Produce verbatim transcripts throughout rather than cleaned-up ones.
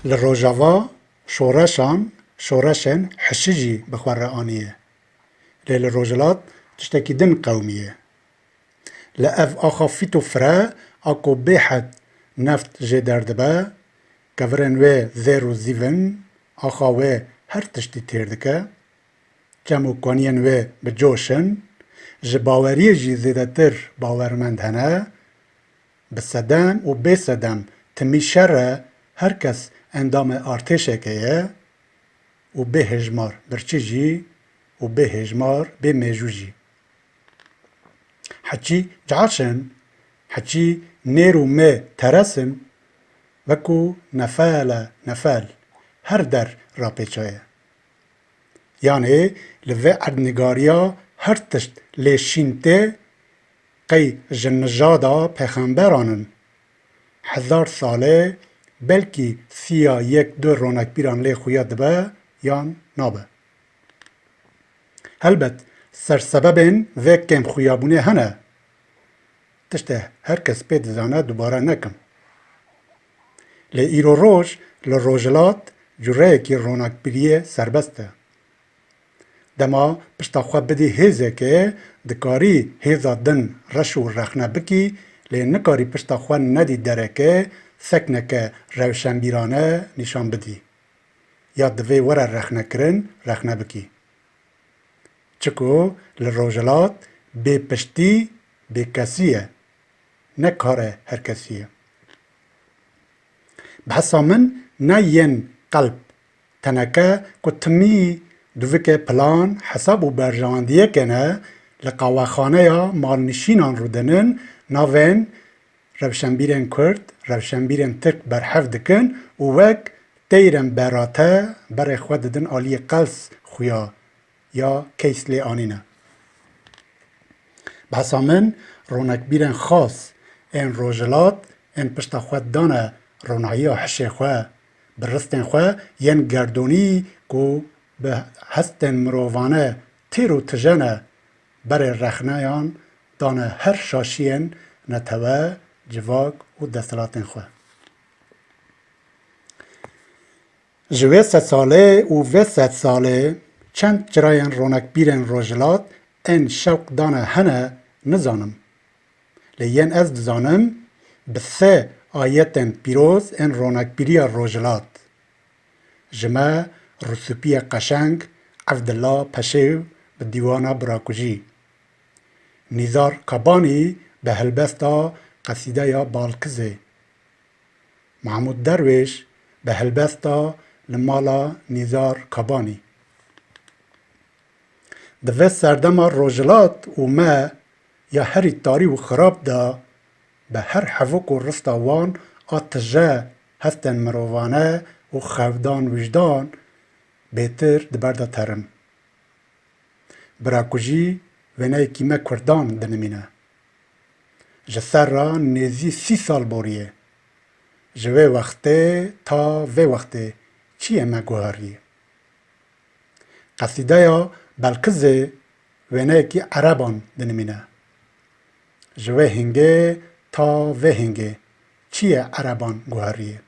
Li Rojava şoreşan, şoreşên hişî jî bi xwe re aniye. Lê li Rojhilat tiştekî din qewimiye. Li ev axa fît û fire a ku bêhed neft jê derdibe, kevirên wê zêr û zîv in, axa wê her tiştî têr dike. Çem û kaniyên wê bi coş in, ji baweriyê jî zêdetir bawermend hene. Bi sedem û bê sedem timî şer e, her kes endamê artêşekê ye û bê hêjmar birçî jî û bê hêjmar bê mêjû jî. Heçî caş in, heçî nêr û mê teres in, wekû nefele nefel her der rapêçaye. Yanê li vê erdnigariya her tişt lê şîn tê, qey ji nijada pêxemberan in. Hezar salê belkî siya yek du ronakbîran lê xuya dibe yan nabe. Helbet sersebebên vê kêmxuyabûnê hene. Tiştê her kes pê dizane dubare nekim. Lê îro roj li Rojhilat cureyekî ronakbiriyê serbest e. Dema pişta xwe bidî hêzekê, dikarî hêza din reş û rexne bikî, lê nikarî pişta xwe nedî derekê, sekneke rewşenbîrane nîşan bidî. Ya divê were rexnekirin, rexne bikî. Çiku li Rojhilat bêpiştî bêkesî ye, ne karê herkesî ye. Bi hesa min ne yên qelb, teneke ku timî dûvike plan, hesab û berjewendiyekê ne, li qawexaneya malnişînan rûdinin, navên rewşenbîrên Kurd, rewşenbîrên Tirk berhev dikin û wek teyrên berate berê xwe didin aliyê qels xuya ya keys lê anîne. Behsa min ronakbîrên xas ên Rojhilat ên pişta xwe dane ronahiya hişê xwe, bi ristên xwe yên gerdonî ku bi hestên mirovane têr û tije ne, berê rexneyan dane her şaşiyên netewe, civak û desthilatên xwe. Ji wê sedsalê û vê sedsalê çend çirayên ronakbîrên Rojhilat ên şewq dane hene, nizanim. Lê yên ez dizanim, bi sê ayetên pîroz ên ronakbîriya Rojhilat. Ji me rûsûpiyê qeşeng Evdila Peşêw bi dîwana Birakujî. Nîzar Kabanî bi helbesta qesîdeya Balkizê. Mahmûd Derwêş bi helbesta Li Mala Nîzar Kabanî. Di vê serdema Rojhilat û me ya herî tarî û xirab de, bi her hevok û rista wan a tije hestên mirovane û xewdan wijdan bêtir di ber de terin. Birakujî wêneyekî me Kurdan dinimîne. Ji ser re nêzî sî sal borî ye. Ji wê wextê ta vê wextê çi yê me guherî? Qesîdeya Belkizê wêneyekî ereban dinimîne. Ji wê hingê ta vê hingê çi yê ereban guherî?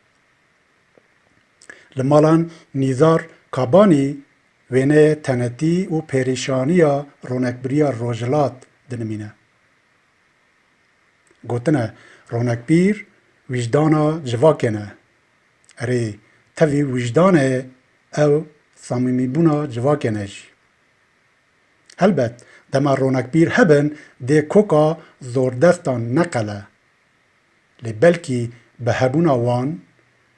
Li Mala Nîzar Kabanî wêneyê tenetî û pêrîşaniya ronekbiriya Rojhilat dinimîne. Gotine, ronekbîr wijdana civakê ne. Erê, tevî wijdanê ew samîmîbûna civakê ne jî. Helbet, dema ronekbîr hebin, dê koka zordestan neqele. Lê belkî bi hebûna wan,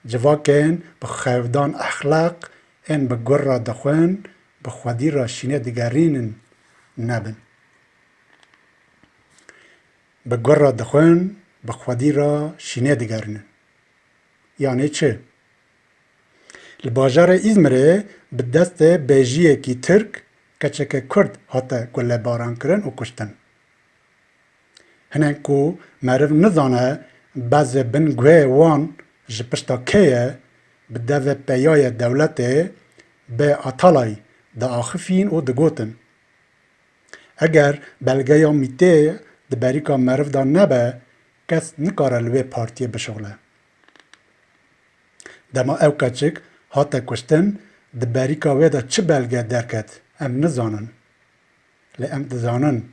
civakên bi xewdan exlaq ên bi gur re dixwin, bi xwedî re şînê digerînin nebin. Bi gur re dixwin, bi xwedî re şînê digerînin. Yanê çi? Li bajarê Îzmirê bi destê bêjiyekî Tirk keçeke Kurd hate gulebarankirin û kuştin. Hinek ku meriv nizane bezê bin guhê wan ji pişta kê ye, bi devê peyayê dewletê bê Atalay diaxifîn û digotin, eger belgeya mîtê di berîka meriv de nebe, kes nikare li wê partiyê bişuxile. Dema ew keçik hate kuştin, di berîka wê de çi belge derket, em nizanin. Lê em dizanin,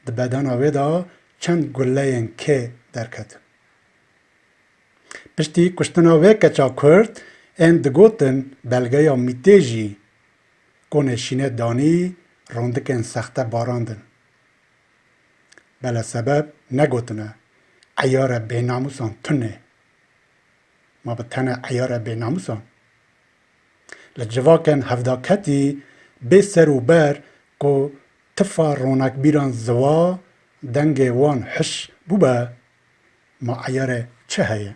di bedena wê de çend guleyên kê derketin. Piştî kuştina wê keça Kurd, ên digotin belgeya mîtê jî konê şînê danî rondikên sexte barandin. Bele sebeb negotine, eyare bênamûsan tune. Ma bi tene eyare bênamûsan? Li civakên hevdaketî bê ser û ber ku tifa ronakbîran ziwa, dengê wan hiş bûbe, ma eyare çi heye?